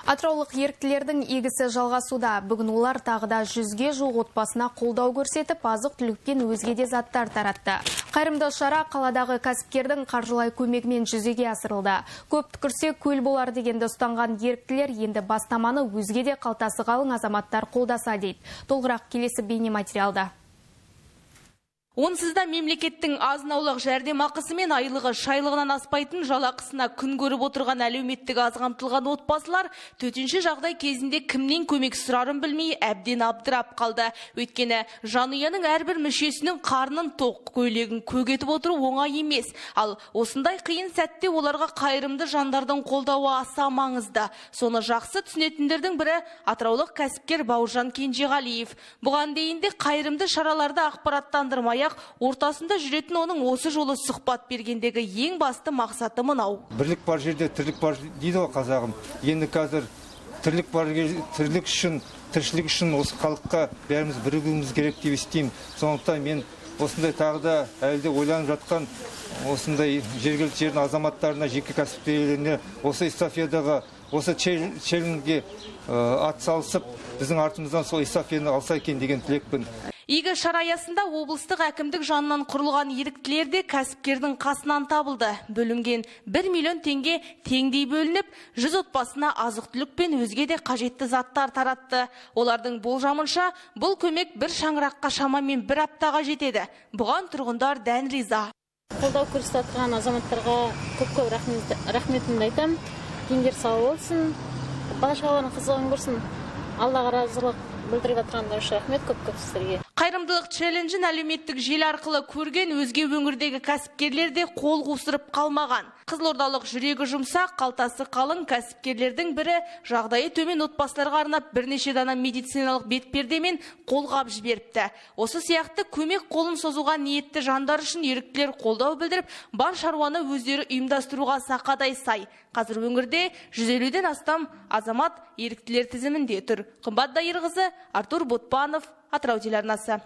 Атыраулық еріктілердің игісі жалғасуда. Бүгін олар тағы да 100-ге жуық отбасына қолдау көрсетіп, азық-түлік пен өзге де заттар таратты. Қайырымды шара қаладағы кәсіпкердің қаржылай көмегімен жүзеге асырылды. Көп түкірсе көл болар дегенді ұстанған еріктілер енді бастаманы өзге де қалтасы қалың азаматтар қолдаса дейді. Толығырақ келесі бейнематериалда. Онсыз да мемлекеттің азын-аулақ жәрдемақысы мен айлығы шайлығынан аспайтын жалақысына күн көріп отырған әлеуметтік аз қамтылған отбасылар төтенше жағдай кезінде кімнен көмек сұрарын білмей әбден абдырап қалды. Өйткені жанұяның әрбір мүшесінің қарнын тоқ, көйлегін көк етіп отыру оңай емес. Ал осындай қиын сәтте оларға қайырымды жандардың қолдауы аса маңызды. Соны жақсы түсінетіндердің бірі атыраулық кәсіпкер Бауыржан Кенжеғалиев. Бұған дейін де қайырымды шараларды ақпараттандырмай ортасында жүретін оның осы жолы сұхбат бергендегі ең басты мақсаты мынау. Бірлік бар жерде тірлік бар дейді ғой қазағым. Енді қазір тірлік бар, тірлік үшін, тіршілік үшін осы халыққа бәріміз бірігуіміз керек деп естимін. Сондықтан мен осындай тағы да әлі де ойланып жатқан осындай жергілікті жердің азаматтарына, жеке кәсіпкерлеріне осы эстафетаға, осы челленджге ат салысып, біздің артымыздан сол эстафетаны алса екен деген тілекпін. Игі шара аясында облыстық әкімдік жанынан құрылған еріктілер де кәсіпкердің қасынан табылды. Бөлінген 1 миллион теңге теңдей бөлініп, 100 отбасына азық-түлік пен өзге де қажетті заттар таратты. Олардың болжамынша, бұл көмек бір шаңыраққа шамамен бір аптаға жетеді. Бұған тұрғындар дән риза. Қолдау көрсетіп жатқан азаматтарға көп-көп рахметімді айтамын. Дендері сау болсын, бала-шағаларының қызығын көрсін. Аллаға разылық білдіріп жатқандар үшін рахмет көп-көп сіздерге. Қайырымдылық челленджін әлеуметтік желі арқылы көрген өзге өңірдегі кәсіпкерлер де қол қусырып қалмаған. Қызылордалық жүрегі жұмсақ, қалтасы қалың кәсіпкерлердің бірі жағдайы төмен отбасыларға арнап бірнеше дана медициналық бетперде мен қолғап жіберіпті. Осы сияқты көмек қолын созуға ниетті жандар үшін еріктілер қолдау білдіріп, бар шаруаны өздері ұйымдастыруға сақадай сай. Қазір өңірде 150-ден астам азамат еріктілер тізімінде тұр. Қымбат Дайырқызы, Артур Ботпанов, Атырау телеарнасы.